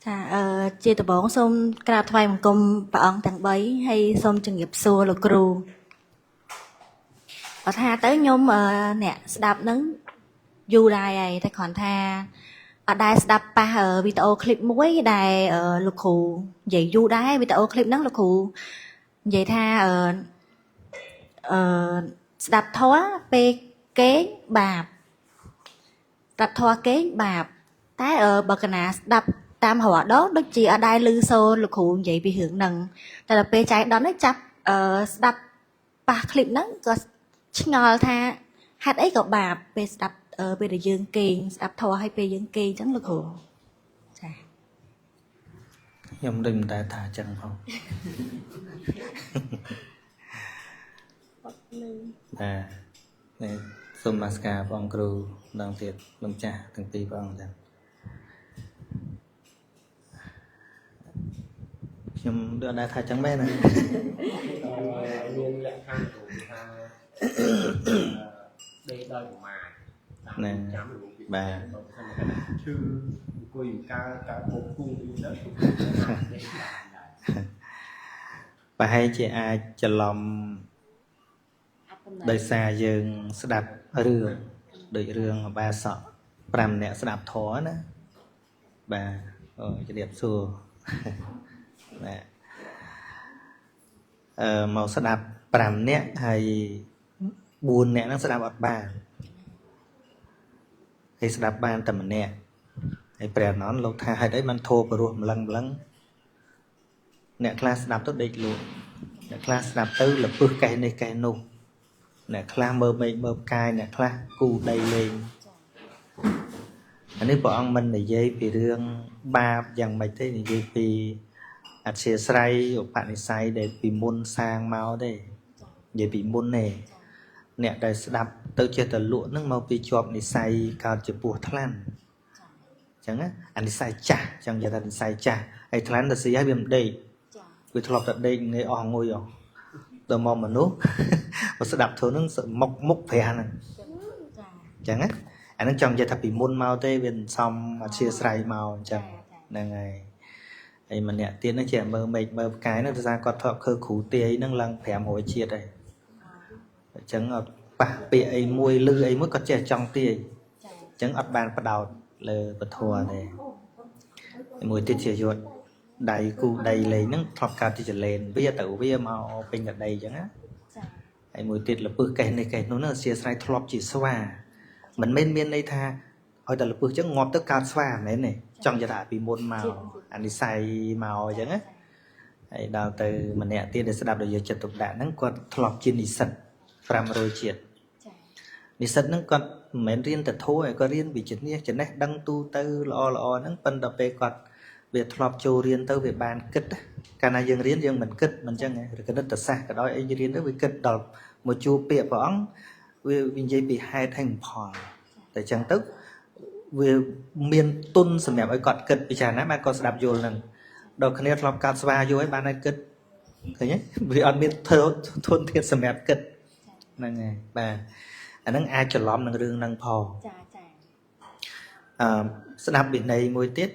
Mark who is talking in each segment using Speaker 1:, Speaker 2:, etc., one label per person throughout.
Speaker 1: ចាអឺជាដំបូងសូមក្រាបថ្វាយបង្គំព្រះអង្គទាំង3ហើយសូមជម្រាបសួរលោកគ្រូបើថាទៅខ្ញុំអ្នកស្ដាប់នឹងយូរដែរហើយតែគ្រាន់ថាអត់ដែលស្ដាប់ប៉ះវីដេអូឃ្លីបមួយដែលលោកគ្រូនិយាយយូរដែរវីដេអូឃ្លីបហ្នឹងលោកគ្រូនិយាយថាអឺអឺស្ដាប់ធម៌ពេលគេងបាបស្ដាប់ធម៌គេងបាបតែបើកណាស្ដាប់តាមរដងដូចជាអត់ដែលឮសូរលោកគ្រូនិយាយពីរឿងហ្នឹងតែដល់ពេលចៃដន្យចាប់អឺស្ដាប់ប៉ះឃ្លីបហ្នឹងក៏ឆ្ងល់ថាហេតុអីក៏បាបពេលស្ដាប់ពេលដែលយើងគេងស្ដាប់ធម៌ឲ្យពេលយើងគេងអញ្ចឹងលោកគ្រូចា
Speaker 2: ខ្ញុំដូចមិនដែលថាអញ្ចឹងផងបាទនេះសូមនមស្ការព្រះអង្គគ្រូម្ដងទៀតម្ចាស់ទាំងពីរព្រះអង្គចឹងខ្ញុំដូចអត់ដែលថាអញ្ចឹងមែនណា
Speaker 3: មានលក្ខខណ្ឌគ្រូថាដេកដោយប្រមាទ
Speaker 2: ណា
Speaker 3: ចាំលោកពី
Speaker 2: បាទ
Speaker 3: បើមិនថាឈឺអង្គុយកើកើពុកគូអីទៅដេកបានដែរ
Speaker 2: ប្រហែលជាអាចច្រឡំដោយសារយើងស្ដាប់រឿងដូចរឿងអបាសក5នាក់ស្ដាប់ធម៌ណាបាទអូជម្រាបសួរបាទអឺមកស្ដាប់5នាក់ហើយ4នាក់ហ្នឹងស្ដាប់អត់បានហើយស្ដាប់បានតែម្នាក់ហើយព្រះអនន្តលោកថាហេតុអីបានធោព្រោះម្លឹងម្លឹងអ្នកខ្លះស្ដាប់ទៅដេកលក់អ្នកខ្លះស្ដាប់ទៅលពឹសកេះនេះកេះនោះអ្នកខ្លះមើលមេឃមើលផ្កាយអ្នកខ្លះគូដីលេងអានេះព្រះអង្គមិននិយាយពីរឿងបាបយ៉ាងម៉េចទេនិយាយពីអធិស្រ័យឧបនិស្ស័យដែលពីមុនសាងមកទេនិយាយពីមុនទេអ្នកដែលស្ដាប់ទៅចេះតែលក់ហ្នឹងមកពីជាប់និស្ស័យកើតជាពោះថ្លាន់អញ្ចឹងណាអានិស្ស័យចាស់ចង់និយាយថានិស្ស័យចាស់ហើយថ្លាន់ទៅស៊ីហើយវាមិនដេកវាធ្លាប់តែដេកងាយអស់ងុយអស់ដល់មកមនុស្សមកស្ដាប់ធម៌ហ្នឹងមុខមុខព្រះហ្នឹងអញ្ចឹងណាអាហ្នឹងចង់និយាយថាពីមុនមកទេវាសំអធិស្រ័យមកអញ្ចឹងហ្នឹងហើយហើយម្នាក់ទៀតហ្នឹងជាមើលមេឃមើលផ្កាយហ្នឹងដោយសារគាត់ធ្លាប់ឃើញគ្រូទាយហ្នឹងឡើង500ជាតិហើយអញ្ចឹងអត់ប៉ះពាក្យអីមួយលឺអីមួយគាត់ចេះចង់ទាយអញ្ចឹងអត់បានបដោតលើពធទេមួយទៀតជាយុទ្ធដៃគូដីលេងហ្នឹងធ្លាប់កើតជាចលែនវាទៅវាមកពេញតែដីអញ្ចឹងណាហើយមួយទៀតលពឹសកេះនេះកេះនោះហ្នឹងអធិស្រ័យធ្លាប់ជាស្វាមិនមែនមានន័យថាឲ្យតែលពឹសអញ្ចឹងងាប់ទៅកើតស្វាមិនមែនទេចង់និយាយថាពីមុនមកអានិស័យមកអញ្ចឹងណាហើយដល់ទៅម្នាក់ទៀតដែលស្ដាប់ដោយយកចិត្តទុកដាក់ហ្នឹងគាត់ធ្លាប់ជានិស្សិត500ជាតិនិស្សិតហ្នឹងគាត់មិនមែនរៀនតែធម៌ឯងគាត់រៀនវិជ្ជាចំណេះដឹងទូទៅល្អល្អហ្នឹងប៉ុន្តែពេលគាត់វាធ្លាប់ចូលរៀនទៅវាបានគិតកាលណាយើងរៀនយើងមិនគិតមិនអញ្ចឹងឬគណិតសាស្ត្រក៏ដោយអីរៀនទៅវាគិតដល់មកជួបពាក្យព្រះអង្គវានិយាយពីហេតុហើយផលតែអញ្ចឹងទៅវាមានទុនសម្រាប់ឲ្យគាត់គិតពិចារណាបានគាត់ស្ដាប់យល់ហ្នឹងដល់គ្នាធ្លាប់កាត់ស្វាយូរហើយបានឲ្យគិតឃើញទេវាអត់មានធនធានសម្រាប់គិតហ្នឹងហើយបាទអាហ្នឹងអាចច្រឡំនឹងរឿងហ្នឹងផង
Speaker 1: ចាចា
Speaker 2: អឺស្ដាប់វិន័យមួយទៀត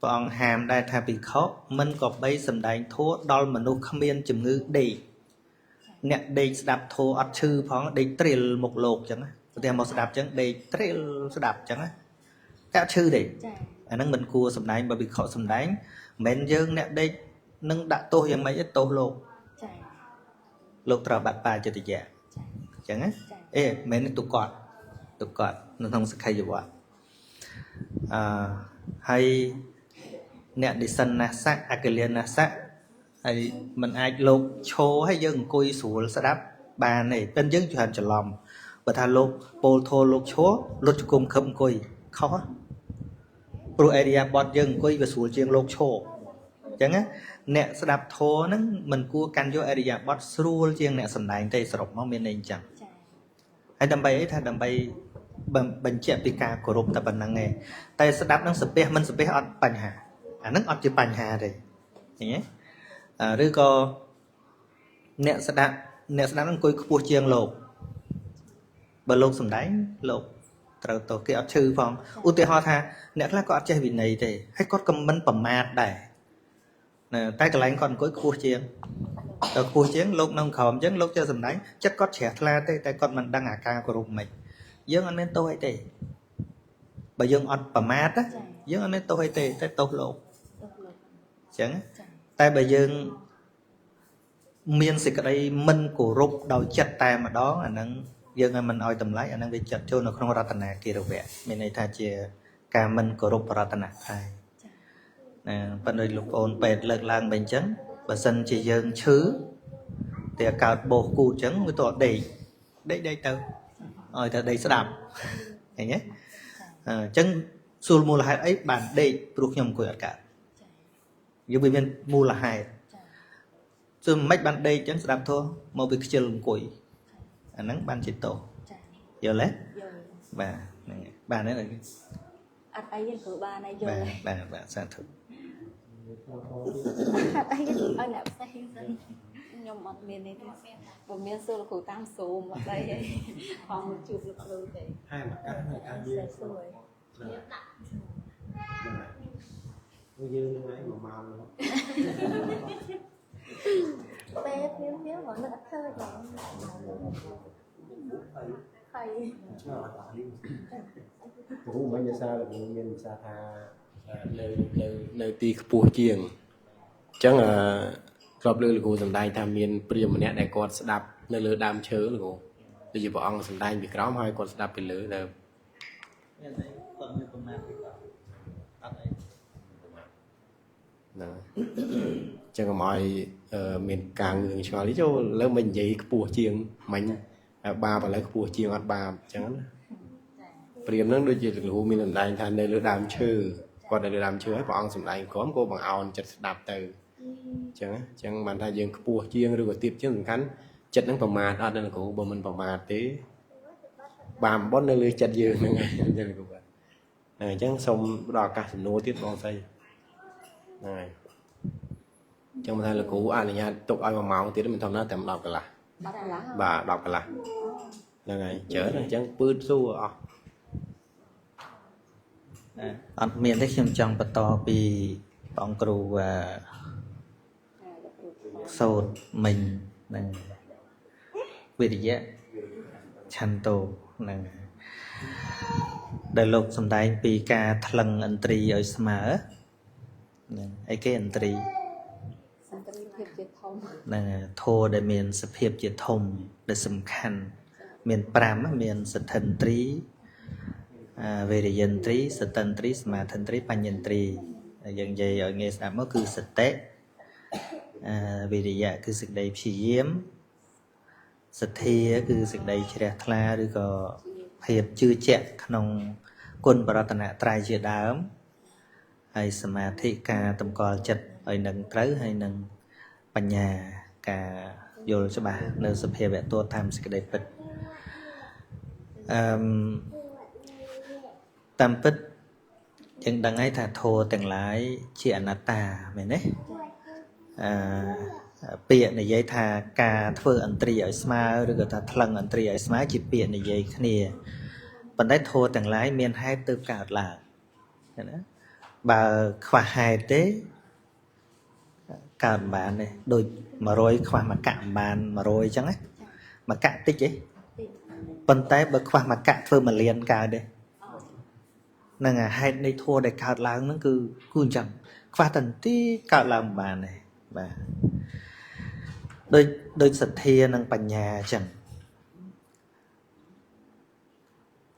Speaker 2: ព្រះអង្គហាមដែរថាភិក្ខុមិនក៏បីសំដែងធម៌ដល់មនុស្សគ្មានជំងឺដេកអ្នកដេកស្ដាប់ធម៌អត់ឈឺផងដេកត្រៀលមុខលោកអញ្ចឹងឧទាហរណ៍មកស្ដាប់អញ្ចឹងដេកត្រៀលស្ដាប់អញ្ចឹងណាតែអត់ឈឺទេ
Speaker 1: ចា
Speaker 2: អាហ្នឹងមិនគួរសំដែងបើភិក្ខុសំដែងមិនមែនយើងអ្នកដេកនឹងដាក់ទោសយ៉ាងម៉េចទេទោសលោក
Speaker 1: ចា
Speaker 2: លោកត្រូវបាត់បាចិត្តយៈអញ្ចឹងណាអេមិនមែនទុកតទុកតនៅក្នុងសក្ខីយវត្តអឺហើយអ្នកនិសិនណាសៈអកលាណាសៈហើយมันអាចលោកឈោឲ្យយើងអង្គុយស្រួលស្ដាប់បានទេតែយើងច្រើនច្រឡំបើថាលោកពោលធោលោកឈោលុតជង្គង់ខឹបអង្គុយខុសព្រោះអេរិយាបថយើងអង្គុយវាស្រួលជាងលោកឈោអញ្ចឹងណាអ្នកស្ដាប់ធម៌ហ្នឹងមិនគួរកាន់យកអរិយាបថស្រួលជាងអ្នកសំដែងទេសរុបមកមានន័យអញ្ចឹងហើយដើម្បីអីថាដើម្បីបញ្ជាក់ពីការគោរពតែប៉ុណ្្នឹងឯងតែស្ដាប់នឹងសាពះមិនសាពះអត់បញ្ហាអាហ្នឹងអត់ជាបញ្ហាទេឃើញទេឬក៏អ្នកស្ដាប់នឹងអង្គុយខ្ពស់ជាងលោកបើលោកសំដែងលោក ត្រូវទោសគេអត់ឈឺផងឧទាហរណ៍ថាអ្នកខ្លះក៏អត់ចេះវិន័យទេហើយគាត់ក៏មិនប្រមាទដែរណាតែកន្លែងគាត់អង្គុយខ្ពស់ជាងដល់ខ្ពស់ជាងលោកនៅក្រោមអញ្ចឹងលោកចេះសម្ដែងចិត្តគាត់ជ្រះថ្លាទេតែគាត់មិនដឹងអាការគោរពមិនយើងអត់មានទោសអីទេបើយើងអត់ប្រមាទយើងអត់មានទោសអីទេតែទោសលោកអញ្ចឹងតែបើយើងមានសេចក្តីមិនគោរពដោយចិត្តតែម្ដងអាហ្នឹងយើងឲ្យមិនឲ្យតម្លៃអាហ្នឹងវាចាត់ចូលនៅក្នុងរតនាគិរវៈមានន័យថាជាការមិនគោរពរតនត្រ័យណាប៉ុន្តែលោកប្អូនពេទ្យលើកឡើងវិញអញ្ចឹងបើសិនជាយើងឈឺតែកើតបោសគូអញ្ចឹងវាតដេកដេកដេកទៅឲ្យតែដេកស្ដាប់ឃើញទេអញ្ចឹងសួរមូលហេតុអីបានដេកព្រោះខ្ញុំអង្គុយអត់កើតយើងវាមានមូលហេតុសួរមិនបានដេកអញ្ចឹងស្ដាប់ធម៌មកវាខ្ជិលអង្គុយអាហ្នឹងបានជាទោសយល់ទេបាទហ្នឹងបានទេអត់
Speaker 1: អីទេគ្រូបានហើយយល់
Speaker 2: បាទបាទសាធុ
Speaker 1: អត់អីឲ្យអ្នកផ្សេងសិន
Speaker 4: ខ្ញុំអត់មានទេបើមានសួរលោកគ្រូតាម Zoom អត់អីទេផងជួបលោកគ្រូទេ
Speaker 3: ហើយមកកាសហើយការយើងសួរយើងដាក់យើងនឹងឯង1ម៉ោង
Speaker 1: ពេលភ្លាមៗហ្មងនឹកអត់ឃើញហ្មងហើយ
Speaker 3: ព្រោះមិនយសារមានភាសាថានៅនៅនៅទីខ្ពស់ជាងអញ្ចឹងអឺធ្លាប់លើលោកគ្រូសម្ដែងថាមានព្រាហ្មណ៍ម្នាក់ដែលគាត់ស្ដាប់នៅលើដើមឈើលោកគ្រូដូចជាព្រះអង្គសម្ដែងពីក្រោមហើយគាត់ស្ដាប់ពីលើទៅ
Speaker 2: មានអីគាត់មានប្រមាណពីគាត់អត់អី
Speaker 3: ហ្នឹងអញ្ចឹងកុំឲ្យមានការងឿងឆ្ងល់នេះចូលលើមិននិយាយខ្ពស់ជាងមិញបាបឥឡូវខ្ពស់ជាងអត់បាបអញ្ចឹងណាព្រាហ្មណ៍ហ្នឹងដូចជាលោកគ្រូមានសម្ដែងថានៅលើដើមឈើគាត់នៅលើដើមឈើហើយព្រះអង្គសម្ដែងក្រមក៏បង្អោនចិត្តស្ដាប់ទៅអញ្ចឹងអញ្ចឹងបានថាយើងខ្ពស់ជាងឬក៏ទាបជាងសំខាន់ចិត្តហ្នឹងប្រមាទអត់ទេលោកគ្រូបើមិនប្រមាទទេបាបបុណ្យនៅលើចិត្តយើងហ្នឹងឯងអញ្ចឹងលោកគ្រូបាទហ្នឹងអញ្ចឹងសូមផ្ដល់ឱកាសសំណួរទៀតបងស្រីហ្នឹងហើយអញ្ចឹងបើថាលោកគ្រូអនុញ្ញាតទុកឲ្យ1ម៉ោងទៀតមិនធម្មតាតែ10កន្លះ
Speaker 4: 10កន្លះ
Speaker 3: បាទ10កន្លះហ្នឹងហើយច្រើនអញ្ចឹងពឺតសួរអស់
Speaker 2: អត់មានទេខ្ញុំចង់បន្តពីព្រះអង្គគ្រូសូត្រមិញហ្នឹងវិរិយៈឆន្ទោហ្នឹងដែលលោកសំដែងពីការថ្លឹងឥន្ទ្រីឲ្យស្មើហ្នឹងអីគេឥន្ទ្រី
Speaker 4: ភាពជាធំ
Speaker 2: ហ្នឹងធម៌ដែលមានសភាពជាធំដែលសំខាន់មាន5មានសទ្ធិន្ទ្រីវេរិយន្ទ្រីសតិន្ទ្រីសមាធិន្ទ្រីបញ្ញន្ទ្រីយើងនិយាយឲ្យងាយស្ដាប់មកគឺសតិវិរិយៈគឺសេចក្តីព្យាយាមសទ្ធាគឺសេចក្តីជ្រះថ្លាឬក៏ភាពជឿជាក់ក្នុងគុណបរតនត្រ័យជាដើមហើយសមាធិការតម្កល់ចិត្តឲ្យនឹងត្រូវហើយនឹងបញ្ញាការយល់ច្បាស់នៅសភាវៈទោះតាមសេចក្តីពិតអឺតាមពិតយើងដឹងហើយថាធម៌ទាំងឡាយជាអនត្តាមែនទេអឺពាក្យនិយាយថាការធ្វើឥន្ទ្រីឲ្យស្មើឬក៏ថាថ្លឹងឥន្ទ្រីឲ្យស្មើជាពាក្យនិយាយគ្នាប៉ុន្តែធម៌ទាំងឡាយមានហេតុទើបកើតឡើងណាបើខ្វះហេតុទេកើតមិនបានទេដូច100ខ្វះមួយកាក់មិនបាន100អញ្ចឹងណាមួយកាក់តិចទេប៉ុន្តែបើខ្វះមួយកាក់ធ្វើមួយលានកើតទេហ្នឹងហើយហេតុនៃធម៌ដែលកើតឡើងហ្នឹងគឺអញ្ចឹងខ្វះតែបន្តិចកើតឡើងមិនបានទេបាទដូចសទ្ធានិងបញ្ញាអញ្ចឹង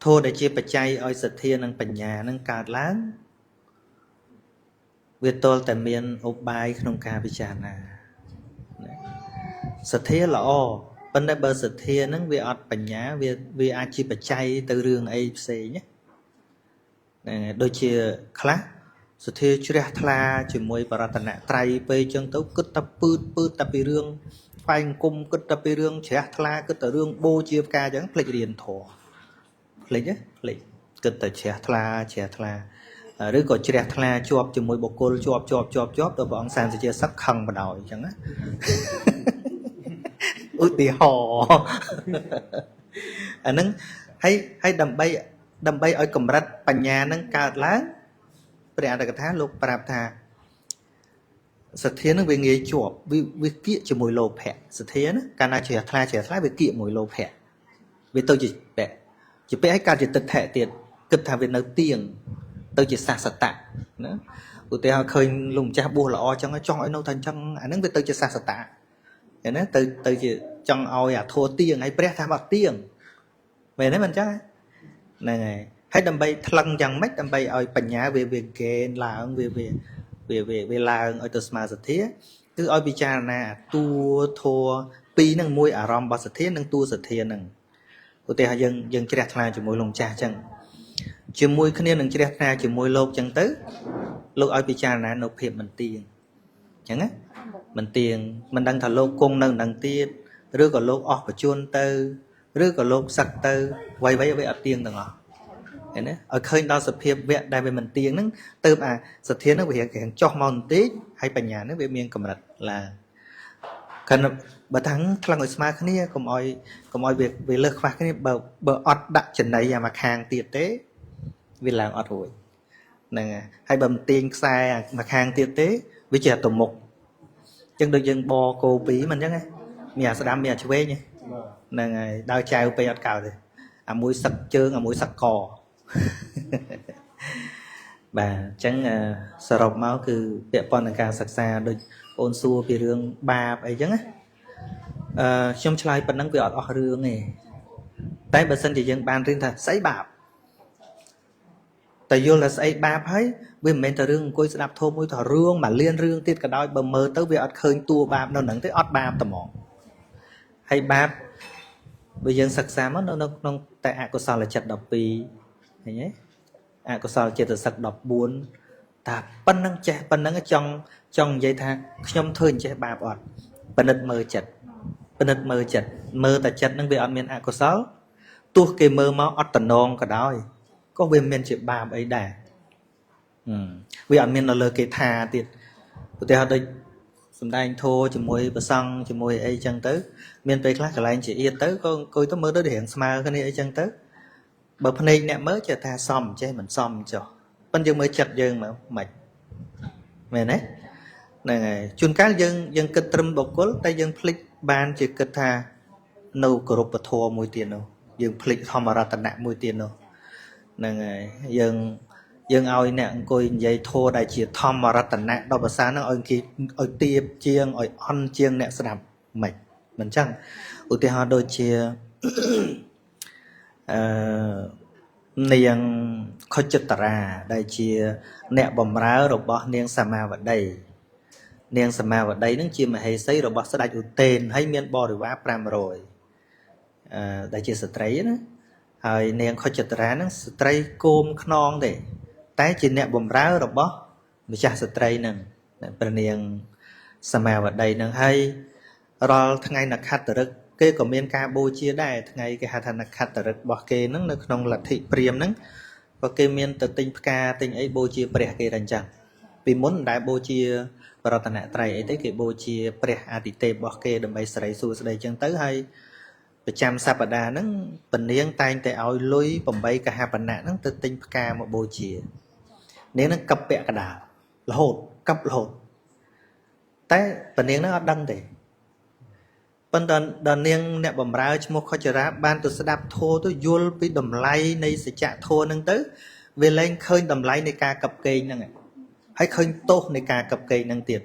Speaker 2: ធម៌ដែលជាបច្ច័យឲ្យសទ្ធានិងបញ្ញានឹងកើតឡើងវាទល់តែមានឧបាយក្នុងការពិចារណាណាសទ្ធាល្អប៉ុន្តែបើសទ្ធានឹងវាអត់បញ្ញាវាអាចជាបច្ច័យទៅរឿងអីផ្សេងណាដូចជាខ្លះសទ្ធាជ្រះថ្លាជាមួយបរតនត្រ័យពេកចឹងទៅគិតតែពឺតពឺតតែពីរឿងថ្វាយអង្គមគិតតែពីរឿងជ្រះថ្លាគិតតែរឿងបូជាផ្កាចឹងភ្លេចរៀនធម៌ភ្លេចភ្លេចគិតតែជ្រះថ្លាជ្រះថ្លាឬក៏ជ្រះថ្លាជាប់ជាមួយបុគ្គលជាប់ជាប់ជាប់ជាប់ដល់ព្រះអង្គសានសជាសឹកខឹងបណ្ដោយអញ្ចឹងណាឧទាហរណ៍អាហ្នឹងហើយដើម្បី ដើម្បីឲ្យកម្រិតបញ្ញានឹងកើតឡើងព្រះអត្ថកថាលោកប្រាប់ថាសទ្ធានឹងវាងាយជាប់វាគៀកជាមួយលោភៈសទ្ធាណាកាលណាជ្រះថ្លាជ្រះថ្លាវាគៀកមួយលោភៈវាទៅជាពាក់ជាពាក់ឲ្យកើតជាទិដ្ឋិទៀតគិតថាវានៅទៀងទៅជាសាសតៈណាឧទាហរណ៍ឃើញលោកម្ចាស់បួសល្អចឹងចង់ឲ្យនៅតែអញ្ចឹងអាហ្នឹងវាទៅជាសាសតៈឃើញណាទៅជាចង់ឲ្យអាធัวទៀងហើយព្រះថាអត់ទៀងមែនទេមិនអញ្ចឹងហ្នឹងហើយហើយដើម្បីថ្លឹងយ៉ាងម៉េចដើម្បីឲ្យបញ្ញាវាហ្គេនឡើងវាវាវាវាឡើងឲ្យទៅស្មើសទ្ធាគឺឲ្យពិចារណាតួធัวពីរហ្នឹងមួយអារម្មណ៍របស់សទ្ធានិងតួសទ្ធាហ្នឹងឧទាហរណ៍យើងជ្រះថ្លាជាមួយលោកម្ចាស់អញ្ចឹងជាមួយគ្នានឹងជ្រះថ្លាជាមួយលោកអញ្ចឹងទៅលោកឲ្យពិចារណានៅភាពមិនទៀងអញ្ចឹងណាមិនទៀងមិនដឹងថាលោកគង់នៅនឹងទៀតឬក៏លោកអស់បច្ចុប្បន្នទៅឬក៏លោកសឹកទៅអ្វីៗវាអត់ទៀងទាំងអស់ឃើញទេឲ្យឃើញដល់សភាពវៈដែលវាមិនទៀងហ្នឹងទៅអាសទ្ធាហ្នឹងវារៀងចុះមកបន្តិចហើយបញ្ញាហ្នឹងវាមានកម្រិតឡើងគណៈបើថាថ្លឹងឲ្យស្មើគ្នាកុំឲ្យវាលើសខ្វះគ្នាបើអត់ដាក់ចំណីអាមួយខាងទៀតទេវាឡើងអត់រួចហ្នឹងហើយបើមិនទាញខ្សែមួយខាងទៀតទេវាជាទៅមុខអញ្ចឹងដូចយើងបកគោពីរមិនអញ្ចឹងណាមានអាស្ដាំមានអាឆ្វេងហ្នឹងហើយដើរចែវពេកអត់កើតទេអាមួយសឹកជើងអាមួយសឹកកបាទអញ្ចឹងសរុបមកគឺពាក់ព័ន្ធនឹងការសិក្សាដូចបងសួរពីរឿងបាបអីចឹងណាខ្ញុំឆ្លើយប៉ុណ្ណឹងវាអត់អស់រឿងទេតែបើសិនជាយើងបានរៀនថាស្អីបាបតែយល់ថាស្អីបាបហើយវាមិនមែនតែរឿងអង្គុយស្ដាប់ធម៌មួយថារឿងមួយលានរឿងទៀតក៏ដោយបើមើលទៅវាអត់ឃើញតួបាបនៅហ្នឹងទេអត់បាបតែហ្មងហើយបាបបើយើងសិក្សាមកនៅក្នុងតែអកុសលចិត្ត12ឃើញទេអកុសលចេតសិក14តាប៉ុណ្ណឹងចេះប៉ុណ្ណឹងចង់និយាយថាខ្ញុំធ្វើអញ្ចេះបាបអត់ពិនិត្យមើលចិត្តពិនិត្យមើលចិត្តមើលតែចិត្តហ្នឹងវាអត់មានអកុសលទោះគេមើលមកអត់តំណងក៏ដោយក៏វាមានជាបាបអីដែរវាអត់មាននៅលើគេថាទៀតឧទាហរណ៍ដូចសំដែងធោជាមួយប្រសង់ជាមួយអីចឹងទៅមានពេលខ្លះកន្លែងជាអៀតទៅក៏អង្គុយទៅមើលទៅរៀងស្មើគ្នាអីចឹងទៅបើភ្នែកអ្នកមើលចេះថាសមចេះមិនសមចុះប៉ុន្តែយើងមើលចិត្តយើងមើលមិនមែនទេហ្នឹងហើយជួនកាលយើងគិតត្រឹមបុគ្គលតែយើងភ្លេចបានជាគិតថានៅគោរពធម៌មួយទៀតនោះយើងភ្លេចធម្មរតនៈមួយទៀតនោះហ្នឹងហើយយើងឲ្យអ្នកអង្គុយនិយាយធម៌ដែលជាធម្មរតនៈដល់ភាសាហ្នឹងឲ្យគេឲ្យទៀបជាងឲ្យអន់ជាងអ្នកស្ដាប់មិនមិនចឹងឧទាហរណ៍ដូចជានាងខុចិត្តរាដែលជាអ្នកបម្រើរបស់នាងសមាវតីនាងសមាវតីនឹងជាមហេសីរបស់ស្ដេចឧទេនហើយមានបរិវារ500ដែលជាស្ត្រីណាហើយនាងខុចិត្តរានឹងស្ត្រីគោមខ្នងទេតែជាអ្នកបម្រើរបស់ម្ចាស់ស្ត្រីនឹងព្រះនាងសមាវតីនឹងហើយរាល់ថ្ងៃនក្ខត្តឫក្សគេក៏មានការបូជាដែរថ្ងៃគេហៅថានក្ខត្តឫក្សរបស់គេហ្នឹងនៅក្នុងលទ្ធិព្រាហ្មណ៍ហ្នឹងក៏គេមានទៅទិញផ្កាទិញអីបូជាព្រះគេដែរអញ្ចឹងពីមុនមិនដែលបូជាបរតនត្រ័យអីទេគេបូជាព្រះអាទិទេពរបស់គេដើម្បីសិរីសួស្តីអញ្ចឹងទៅហើយប្រចាំសប្តាហ៍ហ្នឹងពនាងតែងតែឲ្យលុយ8កហបណៈហ្នឹងទៅទិញផ្កាមកបូជានាងហ្នឹងកឹបពាក់កណ្ដាលរហូតកឹបរហូតតែពនាងហ្នឹងអត់ដឹងទេប៉ុន្តែដល់នាងអ្នកបំរើឈ្មោះខុចរាបានទៅស្ដាប់ធម៌ទៅយល់ពីតម្លៃនៃសច្ចធម៌ហ្នឹងទៅវាលែងឃើញតម្លៃនៃការកឹបកេងហ្នឹងហើយឃើញទោសនៃការកឹបកេងហ្នឹងទៀត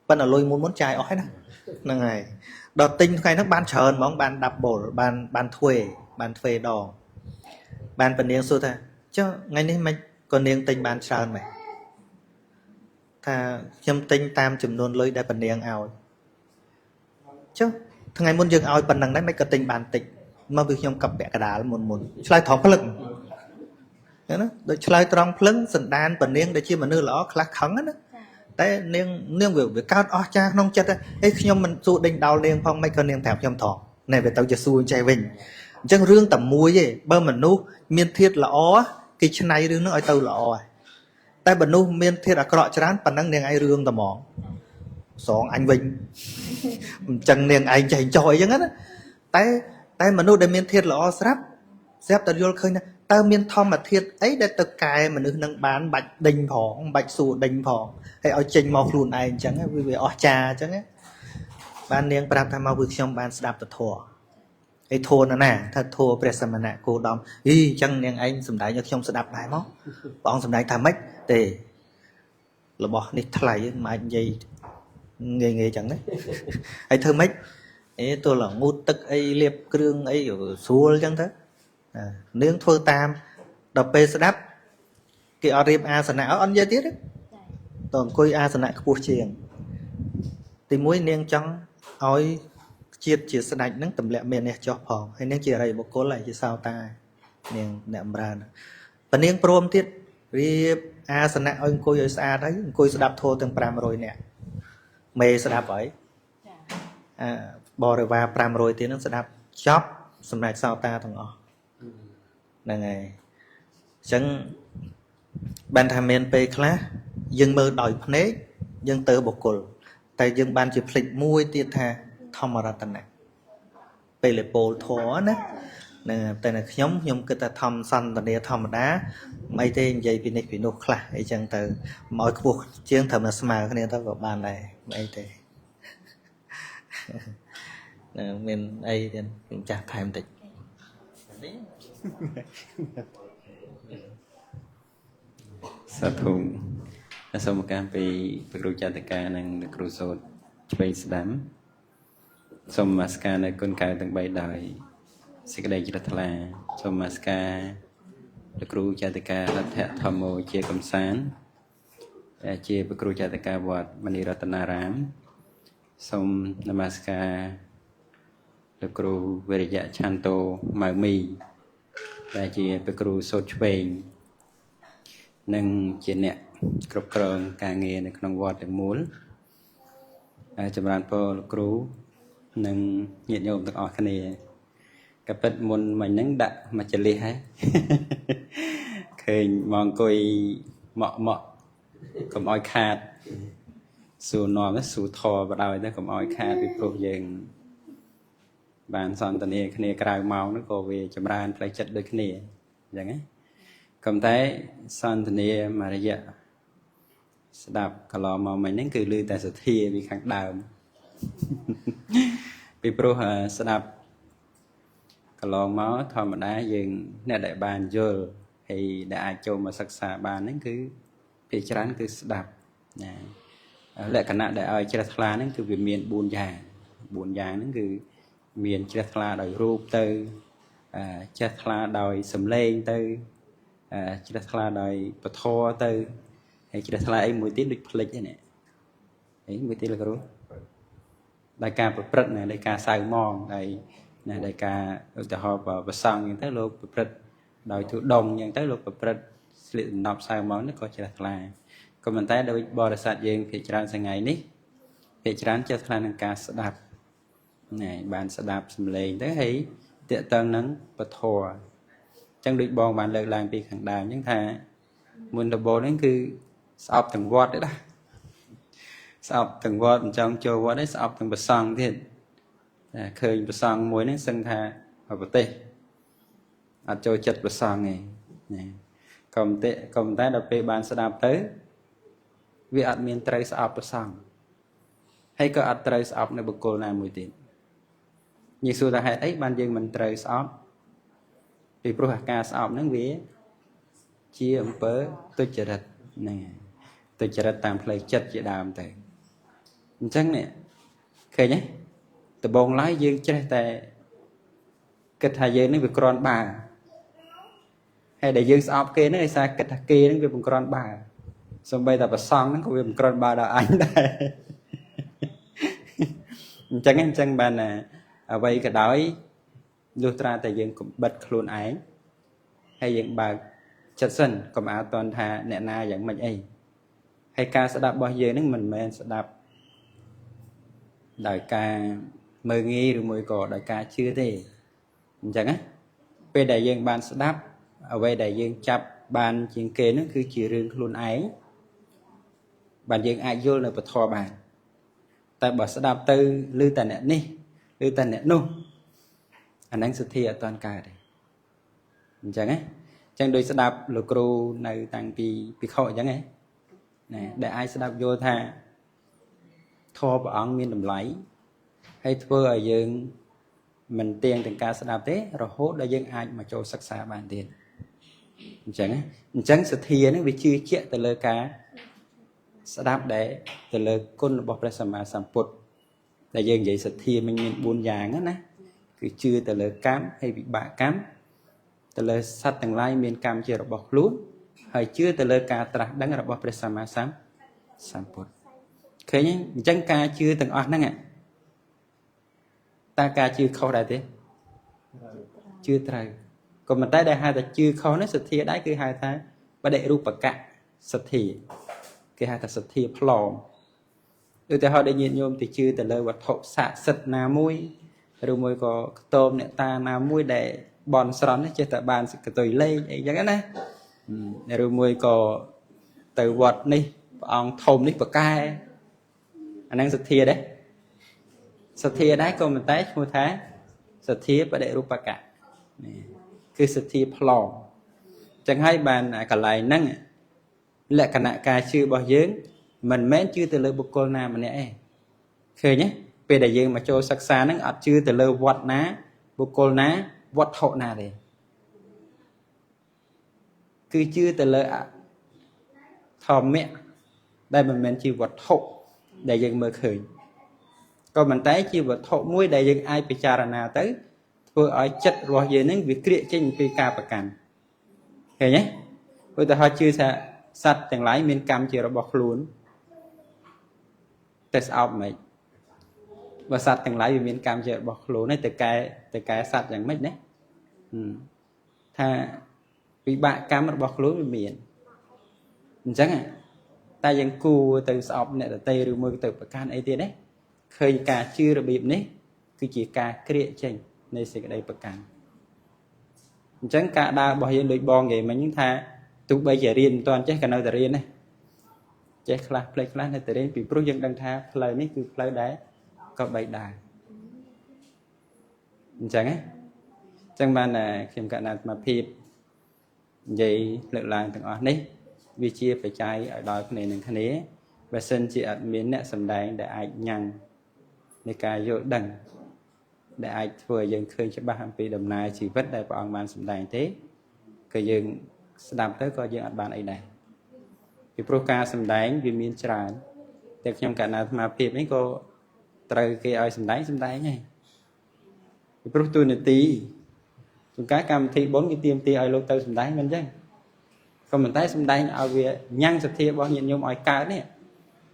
Speaker 2: ប៉ុន្តែលុយមុនចាយអស់ហើយណាហ្នឹងហើយដល់ទិញថ្ងៃហ្នឹងបានច្រើនហ្មងបាន double បានទ្វេបានទ្វេដងបានពនាងសួរថាចុះថ្ងៃនេះមិនក៏នាងទិញបានច្រើនម៉េចថាខ្ញុំទិញតាមចំនួនលុយដែលពនាងឲ្យចុះថ្ងៃមុនយើងឲ្យប៉ុណ្ណឹងដែរមិនក៏ទិញបានតិចមកពីខ្ញុំកັບពាក់កដាលមុនឆ្លើយត្រង់ភ្លឹងណាដូចឆ្លើយត្រង់ភ្លឹងសន្តានពនាងដែលជាមនុស្សល្អខ្លះខឹងណាតែនាងវាកើតអស់ចាក្នុងចិត្តអីខ្ញុំមិនសួរដេញដោលនាងផងមិនក៏នាងប្រាប់ខ្ញុំត្រង់ណែវាទៅជាសួរចេះវិញអញ្ចឹងរឿងតែមួយទេបើមនុស្សមានធាតុល្អគេឆ្នៃរឿងហ្នឹងឲ្យទៅល្អតែមនុស្សមានធាតុអាក្រក់ច្រើនប៉ុណ្ណឹងនាងឯងរឿងតែហ្មងសងអញវិញអញ្ចឹងនាងឯងចេះចោះអីចឹងណាតែមនុស្សដែលមានធាតុល្អស្រាប់តែយល់ឃើញថា តើមានធម្មធាតុអីដែលទៅកែមនុស្សនឹងបានបាច់ដេញផងបាច់សួរដេញផងហើយឲ្យចេញមកខ្លួនឯងអញ្ចឹងវាអស្ចារ្យអញ្ចឹងបាននាងប្រាប់ថាមកគឺខ្ញុំបានស្ដាប់ពធហើយធัวណាណាថាធัวព្រះសមណៈគោតមអីអញ្ចឹងនាងឯងសំដែងឲ្យខ្ញុំស្ដាប់ដែរមកព្រះអង្គសំដែងថាម៉េចទេរបស់នេះថ្លៃមិនអាចនិយាយងាយងាយចឹងណាហើយធ្វើម៉េចអេទល់ងូតទឹកអីលាបគ្រឿងអីស្រួលចឹងទៅនាងធ្វើតាមដល់ពេលស្ដាប់គេអត់រៀបអាសនៈអត់និយាយទៀតទេតអង្គុយអាសនៈខ្ពស់ជាងទីមួយនាងចង់ឲ្យជាតិជាស្ដេចនឹងទម្លាក់មាននេះចុះផងហើយនាងជាអរិយបុគ្គលហើយជាសោតានាងអ្នកបម្រើបើនាងព្រមទៀតរៀបអាសនៈឲ្យអង្គុយឲ្យស្អាតហើយអង្គុយស្ដាប់ធម៌ទាំង500នាក់មេស្ដាប់ហើយអាបរិវារ500ទៀតនឹងស្ដាប់ចប់សម្រាប់សោតាទាំងអស់ហ្នឹងហើយអញ្ចឹងបានថាមានពេលខ្លះយើងមើលដោយភ្នែកយើងទៅបុគ្គលតែយើងបានជាភ្លេចមួយទៀតថាធម្មរតនៈពេលលេពោលធម៌ណាហ្នឹងតែនៅខ្ញុំគិតថាធម្មសន្តានាធម្មតាមិនអីទេនិយាយពីនេះពីនោះខ្លះអីចឹងទៅមកឲ្យខ្ពស់ជាងត្រូវមកស្មើគ្នាទៅក៏បានដែរមិនអីទេមានអីទៀតខ្ញុំចាស់ថែមតិច
Speaker 5: សាធុសូមឱកាសពីព្រះគ្រូចតកានិងលោកគ្រូសូត្រឆ្វេងស្ដាំសូមនមស្ការនៅគុណកែវទាំង3ដោយសេចក្តីជ្រះថ្លាសូមនមស្ការលោកគ្រូចតការដ្ឋធម្មោជាកំសាន្តជាព្រះគ្រូចតកាវត្តមនីរតនារាមសូមនមស្ការលោកគ្រូវិរិយឆន្ទោម៉ៅមីដែលជាព្រះគ្រូសូត្រឆ្វេងនិងជាអ្នកគ្រប់គ្រងការងារនៅក្នុងវត្តទាំងមូលចម្រើនពរលោកគ្រូនិងញាតិញោមទាំងអស់គ្នាក៏ពិតមុនមិញហ្នឹងដាក់មកចលិះហើយឃើញមកអង្គុយម៉ក់ម៉ក់កុំឲ្យខាតសួរនាំសួរធរបដ ாய் ទៅកុំឲ្យខាតពីព្រោះយើងបានសន្ទនាគ្នាក្រៅម៉ោងនោះក៏វាចម្រើនផ្លូវចិត្តដូចគ្នាអញ្ចឹងណាក៏តែសន្ទនាមួយរយៈស្ដាប់កន្លងមកមិញហ្នឹងគឺឮតែសទ្ធាពីខាងដើមពីព្រោះស្ដាប់កន្លងមកធម្មតាយើងអ្នកដែលបានយល់ហើយដែលអាចចូលមកសិក្សាបានហ្នឹងគឺភាគច្រើនគឺស្ដាប់ណាលក្ខណៈដែលឲ្យជ្រះថ្លាហ្នឹងគឺវាមាន4យ៉ាង4យ៉ាងហ្នឹងគឺមានជ្រះថ្លាដោយរូបទៅជ្រះថ្លាដោយសំឡេងទៅជ្រះថ្លាដោយពធទៅហើយជ្រះថ្លាអីមួយទៀតដូចភ្លេចហ្នឹងអីមួយទៀតលោកគ្រូដោយការប្រព្រឹត្តណាដោយការសៅមងដោយណាដោយការឧទាហរណ៍ប្រសង់អញ្ចឹងទៅលោកប្រព្រឹត្តដោយទូដងអញ្ចឹងទៅលោកប្រព្រឹត្តស្លៀកដណ្ដប់សៅមងនេះក៏ជ្រះថ្លាក៏ប៉ុន្តែដោយបរិស័ទយើងភាគច្រើនសងៃនេះភាគច្រើនជ្រះថ្លានឹងការស្ដាប់ណែបានស្ដាប់សំឡេងទៅហើយតាក់ទងនឹងពធអញ្ចឹងដូចបងបានលើកឡើងពីខាងដើមអញ្ចឹងថាមុនដំបូងហ្នឹងគឺស្អប់ទាំងវត្តទេណាស្អប់ទាំងវត្តមិនចង់ចូលវត្តទេស្អប់ទាំងព្រះសង្ឃទៀតតែឃើញព្រះសង្ឃមួយហ្នឹងសឹងថាប្រទេសអត់ចូលចិត្តព្រះសង្ឃទេណាក៏ប៉ុន្តែដល់ពេលបានស្ដាប់ទៅវាអត់មានត្រូវស្អប់ព្រះសង្ឃហើយក៏អត់ត្រូវស្អប់នៅបុគ្គលណាមួយទៀតញីសួរថាហេតុអីបានយើងមិនត្រូវស្អប់ពីព្រោះអាការស្អប់ហ្នឹងវាជាអំពើទុច្ចរិតហ្នឹងហើយទុច្ចរិតតាមផ្លូវចិត្តជាដើមទៅអញ្ចឹងនេះឃើញទេដំបូងឡើយយើងចេះតែគិតថាយើងនេះវាក្រាន់បើហើយដែលយើងស្អប់គេហ្នឹងដោយសារគិតថាគេហ្នឹងវាមិនក្រាន់បើសូម្បីតែប្រសង់ហ្នឹងក៏វាមិនក្រាន់បើដល់អញដែរអញ្ចឹងបានណាអ្វីក៏ដោយលុះត្រាតែយើងកំបិតខ្លួនឯងហើយយើងបើកចិត្តសិនកុំអាលតន់ថាអ្នកណាយ៉ាងម៉េចអីហើយការស្ដាប់របស់យើងហ្នឹងមិនមែនស្ដាប់ដោយការមើលងាយឬមួយក៏ដោយការជឿទេអញ្ចឹងណាពេលដែលយើងបានស្ដាប់អ្វីដែលយើងចាប់បានជាងគេហ្នឹងគឺជារឿងខ្លួនឯងបានយើងអាចយល់នៅពធបានតែបើស្ដាប់ទៅឮតែអ្នកនេះឬតែអ្នកនោះអាហ្នឹងសទ្ធាអត់ទាន់កើតទេអញ្ចឹងណា ចឹងដោយស្ដាប់លោកគ្រូនៅតាំងពីភិក្ខុអញ្ចឹងណាដែលអាចស្ដាប់យល់ថាធម៌ព្រះអង្គមានតម្លៃហើយធ្វើឲ្យយើងមិនទៀងទាំងការស្ដាប់ទេរហូតដល់យើងអាចមកចូលសិក្សាបានទៀតអញ្ចឹងអញ្ចឹងសទ្ធានឹងវាជឿជាក់ទៅលើការស្ដាប់ដែលទៅលើគុណរបស់ព្រះសម្មាសម្ពុទ្ធដែលយើងនិយាយសទ្ធាមិនមាន4យ៉ាងណាគឺជឿទៅលើកម្មហើយវិបាកកម្មទៅលើសត្វទាំងឡាយមានកម្មជារបស់ខ្លួនហើយជឿទៅលើការត្រាស់ដឹងរបស់ព្រះសម្មាសម្ពុទ្ធឃើញទេអញ្ចឹងការជឿទាំងអស់ហ្នឹងតើការជឿខុសដែរទេជឿត្រូវក៏មិនតែដែលហៅថាជឿខុសនេះសទ្ធាដែរគឺហៅថាបដិរូបកៈសទ្ធាគេហៅថាសទ្ធាផ្លอมឧទាហរណ៍ដែលញាតិញោមទៅជឿទៅលើវត្ថុស័ក្តិសិទ្ធិណាមួយឬមួយក៏ខ្ទមអ្នកតាណាមួយដែលបន់ស្រន់ចេះតែបានកតុយលេខអីចឹងណាឬមួយក៏ទៅវត្តនេះព្រះអង្គធំនេះប្រកែអាហ្នឹងសទ្ធាដែរសទ្ធាដែរក៏មិនតែឈ្មោះថាសទ្ធាបដិរូបកៈនេះគឺសទ្ធាផ្លอมចឹងហើយបានកន្លែងហ្នឹងលក្ខណៈការជឿរបស់យើងមិនមែនជឿទៅលើបុគ្គលណាម្នាក់ទេឃើញទេពេលដែលយើងមកចូលសិក្សាហ្នឹងអត់ជឿទៅលើវត្តណាបុគ្គលណាវត្ថុណាទេគឺជឿទៅលើធម្មៈដែលមិនមែនជាវត្ថុដែលយើងមើលឃើញក៏មិនតែជាវត្ថុមួយដែលយើងអាចពិចារណាទៅធ្វើឲ្យចិត្តរបស់យើងនឹងវាក្រៀកចេញពីការប្រកាន់ឃើញទេឧទាហរណ៍ជឿថាសត្វទាំងឡាយមានកម្មជារបស់ខ្លួនតែស្អប់មិនបើសត្វទាំងឡាយវាមានកម្មជារបស់ខ្លួនឯងទៅកែសត្វយ៉ាងម៉េចណាថាវិបាកកម្មរបស់ខ្លួនវាមានអញ្ចឹងតែយើងគួរទៅស្អប់អ្នកដទៃឬមួយទៅប្រកាន់អីទៀតណាឃើញការជឿរបៀបនេះគឺជាការក្រៀកចេញនៃសេចក្តីប្រកាន់អញ្ចឹងការដើររបស់យើងដូចបងនិយាយមិញហ្នឹងថាទោះបីជារៀនមិនទាន់ចេះក៏នៅតែរៀនដែរចេះខ្លះផ្លេចខ្លះនៅតែរៀនពីព្រោះយើងដឹងថាផ្លូវនេះគឺផ្លូវដែលក៏បីដើរអញ្ចឹងណាអញ្ចឹងបានខ្ញុំកណ្ដាលអាត្មាភាពនិយាយលើកឡើងទាំងអស់នេះវាជាបច្ច័យឲ្យដល់គ្នានឹងគ្នាបើសិនជាអត់មានអ្នកសម្ដែងដែលអាចញ៉ាំងនៃការយល់ដឹងដែលអាចធ្វើឲ្យយើងឃើញច្បាស់អំពីដំណើរជីវិតដែលព្រះអង្គបានសម្ដែងទេក៏យើងស្ដាប់ទៅក៏យើងអត់បានអីដែរពីព្រោះការសម្ដែងវាមានច្រើនតែខ្ញុំកណ្ដាលអាត្មាភាពនេះក៏ត្រូវគេឲ្យសម្ដែងហើយពីព្រោះទូនាទីជួនកាលកម្មវិធីបុណ្យគេទាមទារឲ្យលោកទៅសម្ដែងមិនអញ្ចឹងក៏មិនតែសម្ដែងឲ្យវាញ៉ាំងសទ្ធារបស់ញាតិញោមឲ្យកើតនេះ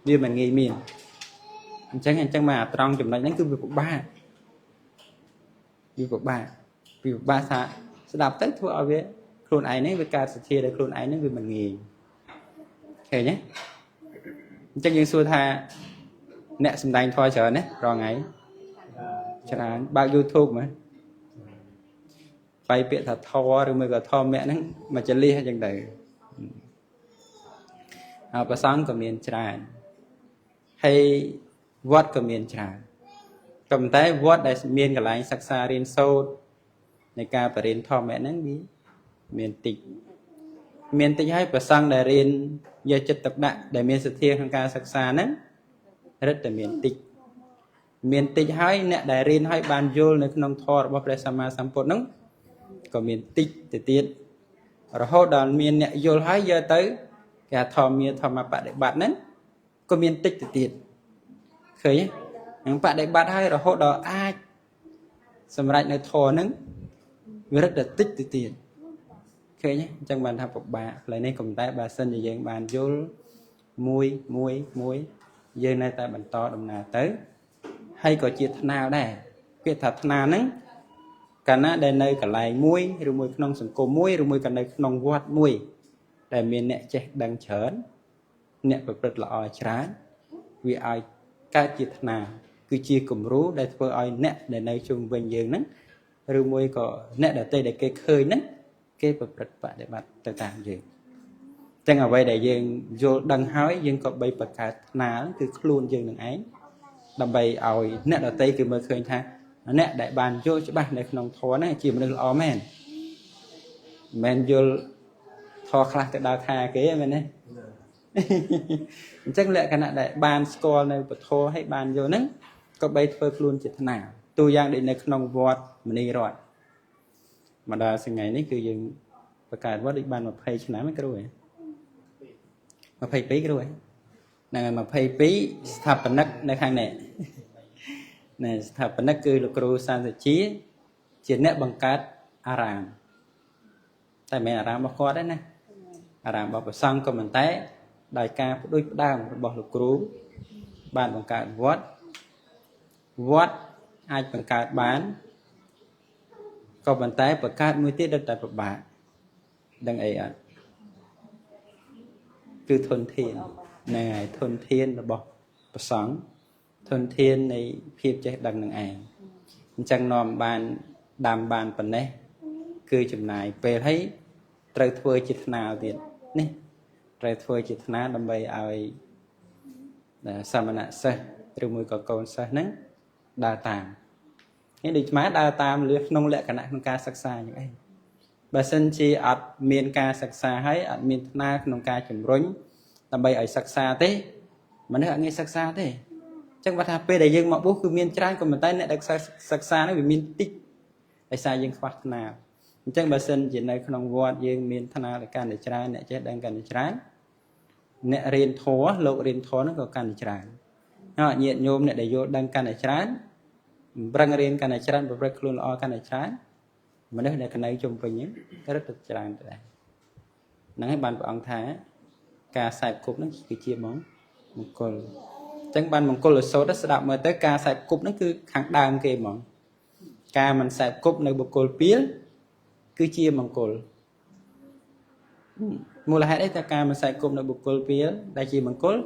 Speaker 5: វាមិនងាយមានអញ្ចឹងមកអាត្រង់ចំណុចហ្នឹងគឺវាពិបាកវាពិបាកថាស្ដាប់ទៅធ្វើឲ្យវាខ្លួនឯងនេះវាកើតសទ្ធាដល់ខ្លួនឯងហ្នឹងវាមិនងាយឃើញទេអញ្ចឹងយើងសួរថាអ្នកសម្ដែងធម៌ច្រើនណារាល់ថ្ងៃច្រើនបើក YouTube មើលបាយពាក្យថាធម៌ឬមួយក៏ធម្មៈហ្នឹងមកចលះអញ្ចឹងទៅហើយប្រសង់ក៏មានច្រើនហើយវត្តក៏មានច្រើនក៏ប៉ុន្តែវត្តដែលមានកន្លែងសិក្សារៀនសូត្រនៃការបរិញ្ញាធម្មៈហ្នឹងវាមានតិចហើយប្រសង់ដែលរៀនយកចិត្តទុកដាក់ដែលមានសទ្ធាក្នុងការសិក្សាហ្នឹងរឹតតែមានតិចហើយអ្នកដែលរៀនហើយបានយល់នៅក្នុងធម៌របស់ព្រះសម្មាសម្ពុទ្ធហ្នឹងក៏មានតិចទៅទៀតរហូតដល់មានអ្នកយល់ហើយយកទៅគេថាធម្មាធម្មបដិបត្តិហ្នឹងក៏មានតិចទៅទៀតឃើញទេនឹងបដិបត្តិហើយរហូតដល់អាចសម្រេចនៅធម៌ហ្នឹងវារឹតតែតិចទៅទៀតឃើញទេអញ្ចឹងបានថាពិបាកផ្លូវនេះក៏តែបើសិនជាយើងបានយល់មួយមួយយើងនៅតែបន្តដំណើរទៅហើយក៏ជាថ្នាលដែរពាក្យថាថ្នាលហ្នឹងកាលណាដែលនៅកន្លែងមួយឬមួយក្នុងសង្គមមួយឬមួយក៏នៅក្នុងវត្តមួយដែលមានអ្នកចេះដឹងច្រើនអ្នកប្រព្រឹត្តល្អច្រើនវាឲ្យកើតជាថ្នាលគឺជាគំរូដែលធ្វើឲ្យអ្នកដែលនៅជុំវិញយើងហ្នឹងឬមួយក៏អ្នកដទៃដែលគេឃើញហ្នឹងគេប្រព្រឹត្តបដិបត្តិទៅតាមយើងចឹងអ្វីដែលយើងយល់ដឹងហើយយើងក៏បីបង្កើតថ្នាលគឺខ្លួនយើងនឹងឯងដើម្បីឲ្យអ្នកដទៃគេមើលឃើញថាអ្នកដែលបានយល់ច្បាស់នៅក្នុងធម៌ហ្នឹងជាមនុស្សល្អមែនមិនមែនយល់ ធរខ្លះទៅដល់ថាគេមែនទេអញ្ចឹងលក្ខណៈដែលបានស្គាល់នៅពធឲ្យបានយល់ហ្នឹងក៏បីធ្វើខ្លួនជាថ្នាលទូយ៉ាងដូចនៅក្នុងវត្តមនីរតន៍មកដល់ថ្ងៃនេះគឺយើងបង្កើតវត្តដូចបាន20ឆ្នាំហ្នឹងគ្រូហ៎22គ្រូហ៎ហ្នឹងហើយ22ស្ថាបនិកនៅខាងនេះណែស្ថាបនិកគឺលោកគ្រូសានសជាជាអ្នកបង្កើតអារាមតែមិនមែនអារាមរបស់គាត់ទេណាអារាមរបស់ព្រះសង្ឃក៏មិនតែដោយការផ្ដួចផ្ដើមរបស់លោកគ្រូបានបង្កើតវត្តវត្តអាចបង្កើតបានក៏ប៉ុន្តែបង្កើតមួយទៀតដល់តែពិបាកដឹងអីអត់គឺធនធានហ្នឹងហើយធនធានរបស់ព្រះសង្ឃធនធាននៃភាពចេះដឹងនឹងឯងអញ្ចឹងនាំបានដាំបានប៉ុណ្ណេះគឺចំណាយពេលហើយត្រូវធ្វើជាថ្នាលទៀតនេះត្រូវធ្វើជាថ្នាលដើម្បីឲ្យសមណសិស្សឬមួយក៏កូនសិស្សហ្នឹងដើរតាមនេះដូចស្មាដើរតាមលឿក្នុងលក្ខណៈក្នុងការសិក្សាយ៉ាងអីបើសិនជាអត់មានការសិក្សាហើយអត់មានថ្នាលក្នុងការជំរុញដើម្បីឲ្យសិក្សាទេមនុស្សអត់ងាយសិក្សាទេអញ្ចឹងបើថាពេលដែលយើងមកបួសគឺមានច្រើនក៏ប៉ុន្តែអ្នកដែលសិក្សាហ្នឹងវាមានតិចដោយសារយើងខ្វះថ្នាលអញ្ចឹងបើសិនជានៅក្នុងវត្តយើងមានថ្នាលកាន់តែច្រើនអ្នកចេះដឹងកាន់តែច្រើនអ្នករៀនធម៌លោករៀនធម៌ហ្នឹងក៏កាន់តែច្រើនហើយញាតិញោមអ្នកដែលយល់ដឹងកាន់តែច្រើនប្រឹងរៀនកាន់តែច្រើនប្រព្រឹត្តខ្លួនល្អកាន់តែច្រើនមនុស្សដែលកណៅជុំវិញហ្នឹងរឹតតែច្រើនទៅដែរហ្នឹងហើយបានព្រះអង្គថាការសែបគប់ហ្នឹងគឺជាមង្គលអញ្ចឹងបានមង្គលសូត្រស្ដាប់មើលទៅការសែបគប់ហ្នឹងគឺខាងដើមគេហ្មងការមិនសែបគប់នៅបុគ្គលពីលគឺជាមង្គលមូលហេតុអីតែការមិនសែបគប់នៅបុគ្គលពីលដែលជាមង្គល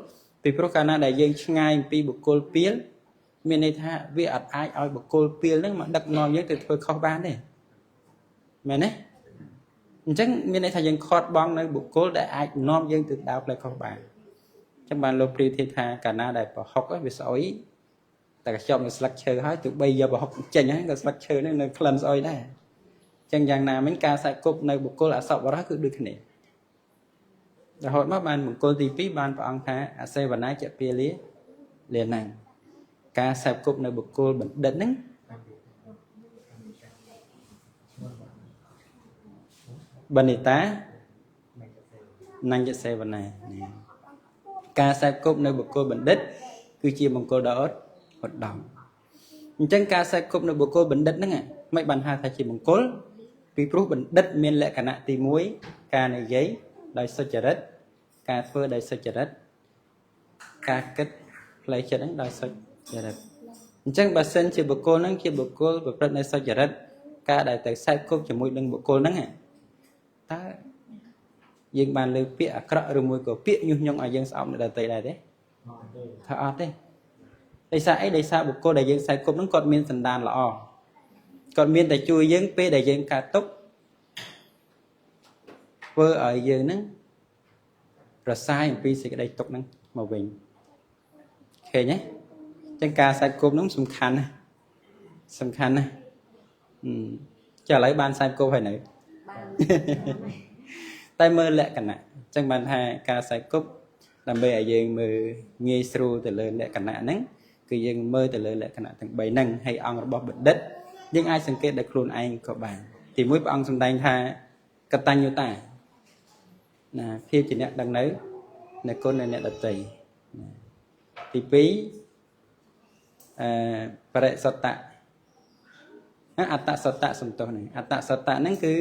Speaker 5: ពីព្រោះកាលណាដែលយើងឆ្ងាយអំពីបុគ្គលពីលមានន័យថាវាអត់អាចឲ្យបុគ្គលពីលហ្នឹងមកដឹកនាំយើងទៅធ្វើខុសបានទេមែនទេអញ្ចឹងមានន័យថាយើងខាត់បងនៅបុគ្គលដែលអាចនាំយើងទៅដើរផ្លូវខុសបានអញ្ចឹងបានលោកព្រាធិថាកាលណាដែលប្រហុកវាស្អុយតែកញ្ចប់នៅស្លឹកឈើហើយទោះបីយកប្រហុកចេញហើយក៏ស្លឹកឈើហ្នឹងនៅក្លិនស្អុយដែរអញ្ចឹងយ៉ាងណាមិញការសែកគប់នៅបុគ្គលអសប្បុរសគឺដូចគ្នារហូតមកបានមង្គលទី2បានព្រះអង្គថាអសេវនាចពាលាលាណាំងការសែបគប់នៅបុគ្គលបណ្ឌិតហ្នឹងបណ្ឌិតានញ្ញសេវនាការសែបគប់នៅបុគ្គលបណ្ឌិតគឺជាមង្គលដ៏ឧត្តមអញ្ចឹងការសែបគប់នៅបុគ្គលបណ្ឌិតហ្នឹងមិនបានហៅថាជាមង្គលពីព្រោះបណ្ឌិតមានលក្ខណៈទី1ការនិយាយដោយសុចរិតការធ្វើដោយសុចរិតការគិតផ្លូវចិត្តហ្នឹងដោយសុចរិតអញ្ចឹងបើសិនជាបុគ្គលហ្នឹងជាបុគ្គលប្រព្រឹត្តនៅសុចរិតការដែលទៅសែបគប់ជាមួយនឹងបុគ្គលហ្នឹងតើយើងបានលើពាក្យអាក្រក់ឬមួយក៏ពាក្យញុះញង់ឲ្យយើងស្អប់នៅដទៃដែរទេថាអត់ទេដោយសារអីដោយសារបុគ្គលដែលយើងសែបគប់ហ្នឹងគាត់មានសន្តានល្អគាត់មានតែជួយយើងពេលដែលយើងកើតទុក្ខធ្វើឲ្យយើងហ្នឹងប្រសាយអំពីសេចក្តីទុក្ខហ្នឹងមកវិញឃើញទេអញ្ចឹងការសែបគប់ហ្នឹងសំខាន់ណាស់សំខាន់ណាស់ចាឥឡូវបានសែបគប់ហើយនៅ
Speaker 4: បាន
Speaker 5: តែមើលលក្ខណៈអញ្ចឹងបានថាការសែបគប់ដើម្បីឲ្យយើងមើលងាយស្រួលទៅលើលក្ខណៈហ្នឹងគឺយើងមើលទៅលើលក្ខណៈទាំង3ហ្នឹងហើយអង្គរបស់បណ្ឌិតយើងអាចសង្កេតដោយខ្លួនឯងក៏បានទីមួយព្រះអង្គសម្ដែងថាកតញ្ញូតាណាភាពជាអ្នកដឹងនៅគុណនៃអ្នកដទៃទី2បរិសត្តៈអត្តសត្តៈសំទោសហ្នឹងអត្តសត្តៈហ្នឹងគឺ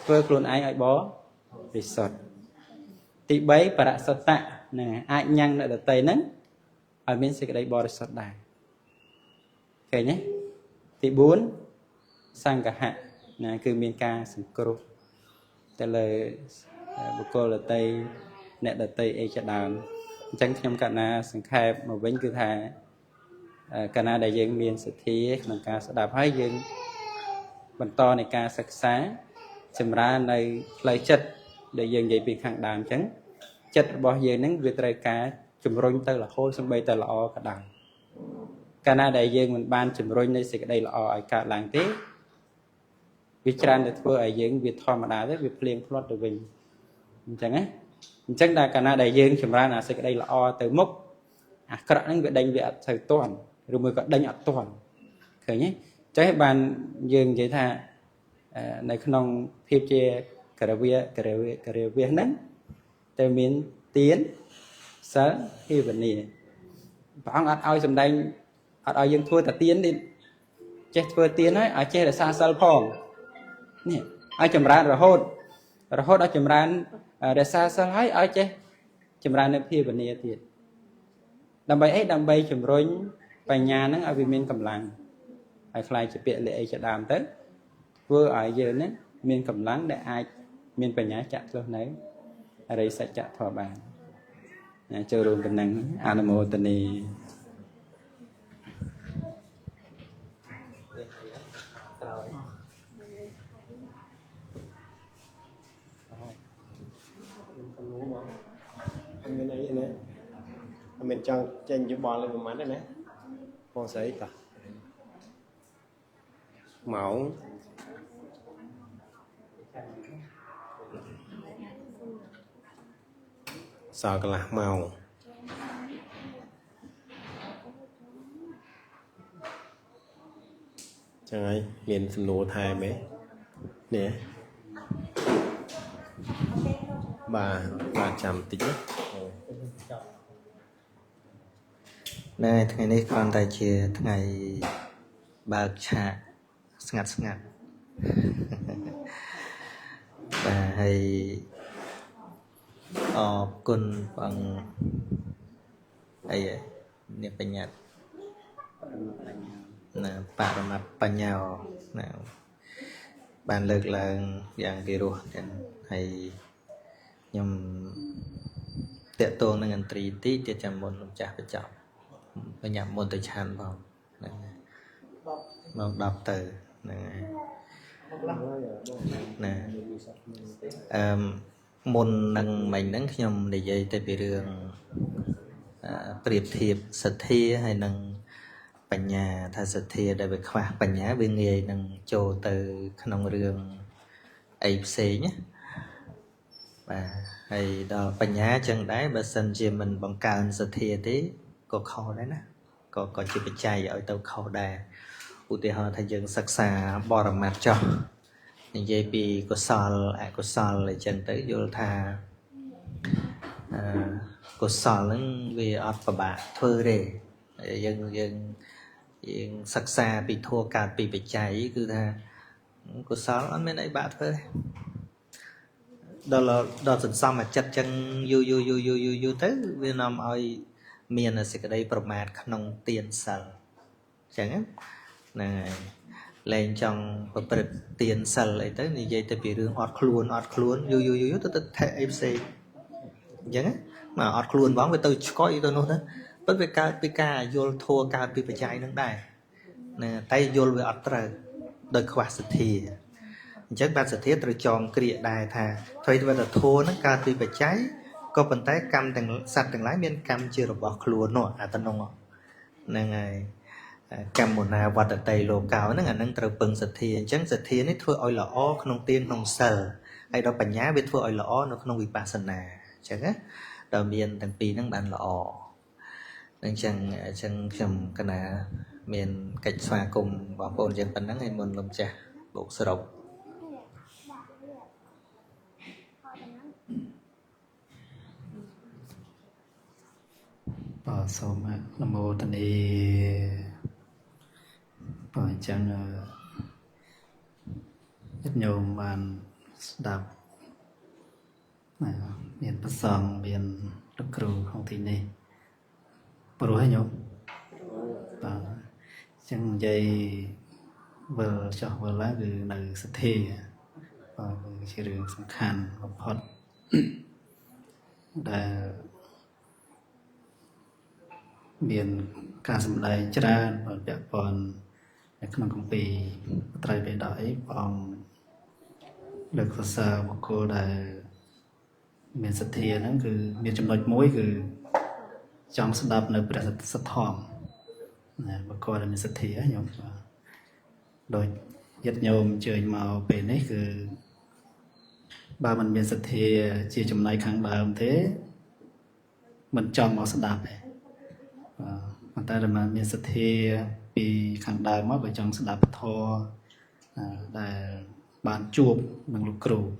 Speaker 5: ធ្វើខ្លួនឯងឲ្យបរិសុទ្ធទី3បរសត្តៈហ្នឹងអាចញ៉ាំងអ្នកដទៃហ្នឹងឲ្យមានសេចក្តីបរិសុទ្ធដែរឃើញទេទី4សង្ឃហៈណាគឺមានការសង្គ្រោះទៅលើបុគ្គលដទៃអ្នកដទៃអីជាដើមអញ្ចឹងខ្ញុំកណ្ណាសង្ខេបមកវិញគឺថាកាលណាដែលយើងមានសទ្ធាក្នុងការស្ដាប់ហើយយើងបន្តនៃការសិក្សាចម្រើននៅផ្លូវចិត្តដែលយើងនិយាយពីខាងដើមអញ្ចឹងចិត្តរបស់យើងហ្នឹងវាត្រូវការជំរុញទៅរហូតសំបីតែល្អក៏ដោយកាលណាដែលយើងមិនបានជំរុញនៃសេចក្តីល្អឲ្យកើតឡើងទេវាច្រើនតែធ្វើឲ្យយើងវាធម្មតាទៅវាភ្លៀងភ្លាត់ទៅវិញ អញ្ចឹងណាអញ្ចឹងដែលកាលណាដែលយើងចម្រើនអាសេចក្តីល្អទៅមុខអាក្រក់ហ្នឹងវាដេញវាអត់សូវទាន់ឬមួយក៏ដេញអត់ទាន់ឃើញទេចេះបានយើងនិយាយថានៅក្នុងភាពជាករវាករវាករវាហ្នឹងតែមានទានសិលភាវនាព្រះអង្គអត់ឲ្យសម្ដែងអត់ឲ្យយើងធ្វើតែទានទេចេះធ្វើទានហើយឲ្យចេះរក្សាសិលផងនេះឲ្យចម្រើនរហូតរហូតដល់ចម្រើនរក្សាសិលហើយឲ្យចេះចម្រើននៅភាវនាទៀតដើម្បីអីដើម្បីជំរុញបញ្ញាហ្នឹងឲ្យវាមានកម្លាំងឲ្យខ្លាយជាពាក្យលិអីជាដើមទៅធ្វើឲ្យយើងហ្នឹងមានកម្លាំងដែលអាចមានបញ្ញាចាក់ឆ្លុះនៅអរិយសច្ចធម៌បានចូលរួមប៉ុណ្ណឹងអនុមោទនី
Speaker 3: អត់មានអីណាអត់មានចង់ចេញយោបល់អីប្រហែលទេណាបងស្រីតោះម៉ោងសល់កន្លះម៉ោងចឹងហើយមានសំណួរថែមទេនេះបាទបាទចាំតិចណា
Speaker 2: ណែថ្ងៃនេះគ្រាន់តែជាថ្ងៃបើកឆាកស្ងាត់ស្ងាត់បាទហើយអរគុណបងអីនេះបញ្ញត្តិណាបរមត្តបញ្ញោណាបានលើកឡើងយ៉ាងពិរោះទាំងហើយខ្ញុំតកតងនឹងអន្ត្រីតិចទៀតចាំមុនលោកចាស់បញ្ចប់បញ្ញាមុនទៅឆានផងហ្នឹងម៉ោង10ទៅហ្នឹងហើយណាអឺមុននឹងមិញហ្នឹងខ្ញុំនិយាយទៅពីរឿងប្រៀបធៀបសទ្ធាហើយនឹងបញ្ញាថាសទ្ធាដែលវាខ្វះបញ្ញាវាងាយនឹងចូលទៅក្នុងរឿងអីផ្សេងណាបាទហើយដល់បញ្ញាចឹងដែរបើសិនជាមិនបង្កើនសទ្ធាទេក៏ខុសដែរណាក៏ជាបច្ច័យឲ្យទៅខុសដែរឧទាហរណ៍ថាយើងសិក្សាបរមត្តចោះនិយាយពីកុសលអកុសលអីចឹងទៅយល់ថាកុសលហ្នឹងវាអត់ពិបាកធ្វើទេយើងយើងយើងសិក្សាពីធម៌កើតពីបច្ច័យគឺថាកុសលអត់មានអីបាក់ធ្វើទេដល់សន្សំអាចិត្តចឹងយូរយូរយូរយូរយូរយូរទៅវានាំឲ្យមានសេចក្តីប្រមាទក្នុងទានសិលចឹងហ្នឹងហើយលែងចង់ប្រព្រឹត្តទានសិលអីទៅនិយាយទៅពីរឿងអត់ខ្លួនអត់ខ្លួនយូរយូរយូរទៅទៅថេអីផ្សេងអញ្ចឹងមកអត់ខ្លួនបងវាទៅឆ្កយទៅនោះទៅប៉ុន្តែវាកើតពីការយល់ធัวកើតពីបច្ច័យនឹងដែរណាតែយល់វាអត់ត្រូវដោយខ្វះសទ្ធាអញ្ចឹងបាទសទ្ធាត្រូវចងគ្រាកដែរថាអ្វីទៅតែធัวហ្នឹងកើតពីបច្ច័យក៏ប៉ុន្តែកម្មទាំងសត្វទាំងឡាយមានកម្មជារបស់ខ្លួននោះអាតំណងហ្នឹងហើយកម្មណាវត្តតីលោកោហ្នឹងអាហ្នឹងត្រូវពឹងសទ្ធាអញ្ចឹងសទ្ធានេះធ្វើឲ្យល្អក្នុងទានក្នុងសិលហើយដល់បញ្ញាវាធ្វើឲ្យល្អនៅក្នុងវិបស្សនាអញ្ចឹងណាដល់មានទាំងពីរហ្នឹងបានល្អអញ្ចឹងខ្ញុំកណាមានកិច្ចស្វាគមន៍បងប្អូនយើងប៉ុណ្ណឹងហើយមុនលំចាស់បូកសរុប
Speaker 6: បាទសូមអនុមោទនាបាទអញ្ចឹងញាតិញោមបានស្ដាប់មានប្រសង់មានលោកគ្រូក្នុងទីនេះព្រោះហើយញោមបាទអញ្ចឹងនិយាយវិលចុះវិលឡើងគឺនៅសទ្ធាបាទគឺជារឿងសំខាន់បំផុតដែលមានការសម្ដែងច្រើនពាក់ព័ន្ធនៅក្នុងគម្ពីរត្រៃបិដកអីព្រះអង្គលើកសរសើរបុគ្គលដែលមានសទ្ធាហ្នឹងគឺមានចំណុចមួយគឺចង់ស្ដាប់នៅព្រះសទ្ធធម៌ណាបុគ្គលដែលមានសទ្ធាញោមបាទដោយញាតិញោមអញ្ជើញមកពេលនេះគឺ បើមិនមានសទ្ធាជាចំណៃខាងដើមទេមិនចង់មកស្ដាប់ទេបាទប៉ុន្តែដែលមានសទ្ធាពីខាងដើមមកបើចង់ស្ដាប់ធម៌ដែលបានជួបនឹងលោកគ្រូបាទ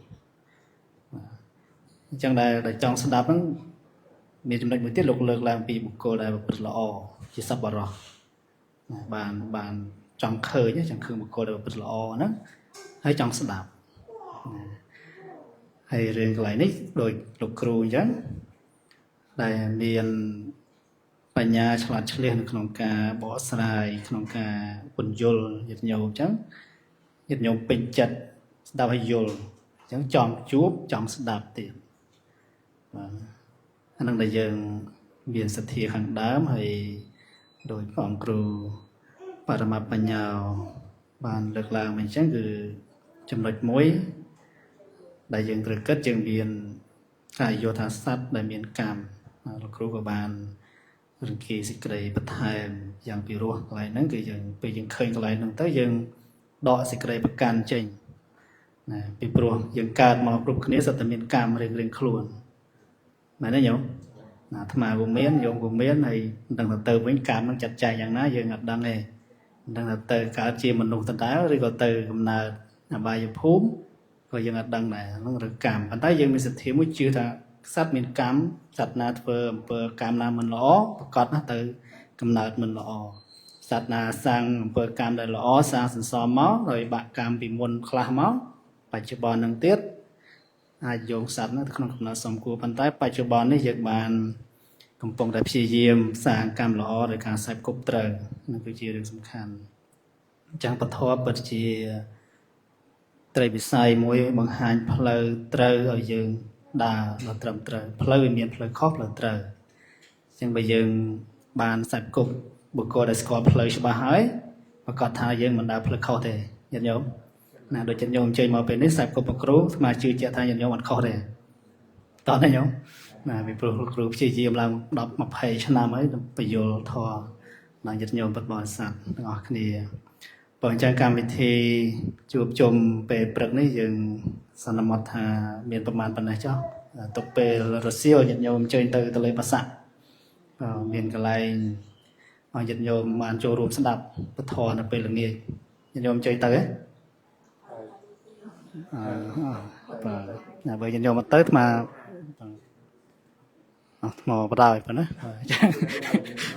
Speaker 6: អញ្ចឹងដែលចង់ស្ដាប់ហ្នឹងមានចំណុចមួយទៀតលោកលើកឡើងពីបុគ្គលដែលប្រព្រឹត្តល្អជាសប្បុរសបានចង់ឃើញបុគ្គលដែលប្រព្រឹត្តល្អហ្នឹងហើយចង់ស្ដាប់ហើយរឿងកន្លែងនេះដោយលោកគ្រូអញ្ចឹងដែលមានបញ្ញាឆ្លាតឆ្លៀសនៅក្នុងការបកស្រាយក្នុងការពន្យល់ញាតិញោមអញ្ចឹងញាតិញោមពេញចិត្តស្ដាប់ឲ្យយល់អញ្ចឹងចង់ជួបចង់ស្ដាប់ទៀតបាទអានឹងដែលយើងមានសទ្ធាខាងដើមហើយដោយព្រះអង្គគ្រូបរមបញ្ញោបានលើកឡើងមកអញ្ចឹងគឺចំណុចមួយដែលយើងត្រូវគិតយើងមានការយល់ថាសត្វដែលមានកម្មលោកគ្រូក៏បានរង្គីសេចក្តីបន្ថែមយ៉ាងពិរោះកន្លែងហ្នឹងគឺយើងពេលយើងឃើញកន្លែងហ្នឹងទៅយើងដកសេចក្តីប្រកាន់ចេញណាពីព្រោះយើងកើតមកគ្រប់គ្នាសុទ្ធតែមានកម្មរៀងៗខ្លួនមែនទេញោមណាអាត្មាក៏មានញោមក៏មានហើយមិនដឹងថាទៅវិញកម្មហ្នឹងចាត់ចែងយ៉ាងណាយើងអត់ដឹងទេមិនដឹងថាទៅកើតជាមនុស្សដដែលឬក៏ទៅកំណើតអបាយភូមិក៏យើងអត់ដឹងដែរហ្នឹងឬកម្មប៉ុន្តែយើងមានសទ្ធាមួយជឿថាសត្វមានកម្មសត្វណាធ្វើអំពើកម្មណាមិនល្អប្រកាសណាទៅកំណើតមិនល្អសត្វណាសាងអំពើកម្មដែលល្អសាងសន្សំមកដោយបាក់កម្មពីមុនខ្លះមកបច្ចុប្បន្ននឹងទៀតអាចយោងសត្វនោះទៅក្នុងកំណើតសំគួរប៉ុន្តែបច្ចុប្បន្ននេះយើងបានកំពុងតែព្យាយាមសាងកម្មល្អដោយការសេពគប់ត្រូវនឹងគឺជារឿងសំខាន់អញ្ចឹងពធពិតជាត្រីវិស័យមួយបង្ហាញផ្លូវត្រូវឲ្យយើងដើរដល់ត្រឹមត្រូវផ្លូវវាមានផ្លូវខុសផ្លូវត្រូវអញ្ចឹងបើយើងបានសេពគប់បុគ្គលដែលស្គាល់ផ្លូវច្បាស់ហើយប្រកាសថាយើងមិនដើរផ្លូវខុសទេញាតិញោមណាដូចញាតិញោមអញ្ជើញមកពេលនេះសេពគប់គ្រូស្មាជឿជាក់ថាញាតិញោមអត់ខុសទេតោះណាញោមណាពីព្រោះគ្រូព្យាយាមឡើង10 20ឆ្នាំហើយបញ្យល់ធម៌ដល់ញាតិញោមពុទ្ធបរិស័ទទាំងអស់គ្នាបើអញ្ចឹងកម្មវិធីជួបជុំពេលព្រឹកនេះយើងសន្មតថាមានប្រមាណប៉ុណ្ណេះចុះទុកពេលរសៀលញាតិញោមអញ្ជើញទៅទន្លេបាសាក់មានកន្លែងឲ្យញាតិញោមបានចូលរួមស្ដាប់ពធនៅពេលល្ងាចញាតិញោមអញ្ជើញទៅទេបាទណាបើញាតិញោមអត់ទៅអាត្មាអត់ថ្មបដ ாய் ប៉ុណ្ណាអញ្ចឹង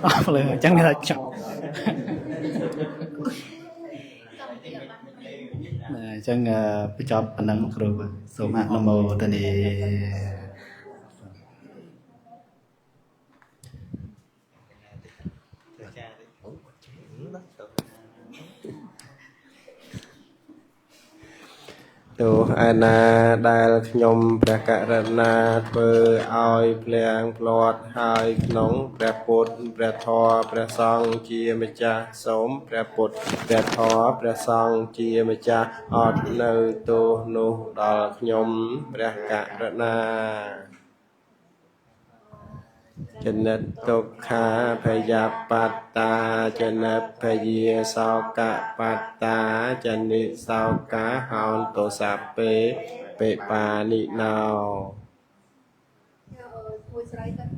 Speaker 6: អស់ភ្លើងអញ្ចឹងមានថាចប់អញ្ចឹងបញ្ចប់ប៉ុណ្ណឹងគ្រូសូមអនុមោទនា
Speaker 3: ទោះឯណាដែលខ្ញុំព្រះករុណាធ្វើឲ្យភ្លៀងភ្លាត់ហើយក្នុងព្រះពុទ្ធព្រះធម៌ព្រះសង្ឃជាម្ចាស់សូមព្រះពុទ្ធព្រះធម៌ព្រះសង្ឃជាម្ចាស់អត់នៅទោសនោះដល់ខ្ញុំព្រះករុណាចនិតទុក្ខាភយបត្តាចនិតភយាសោកបត្តាចនិសោកាហោនទសពេបេបានិណោ
Speaker 7: មួយស្រីគាត់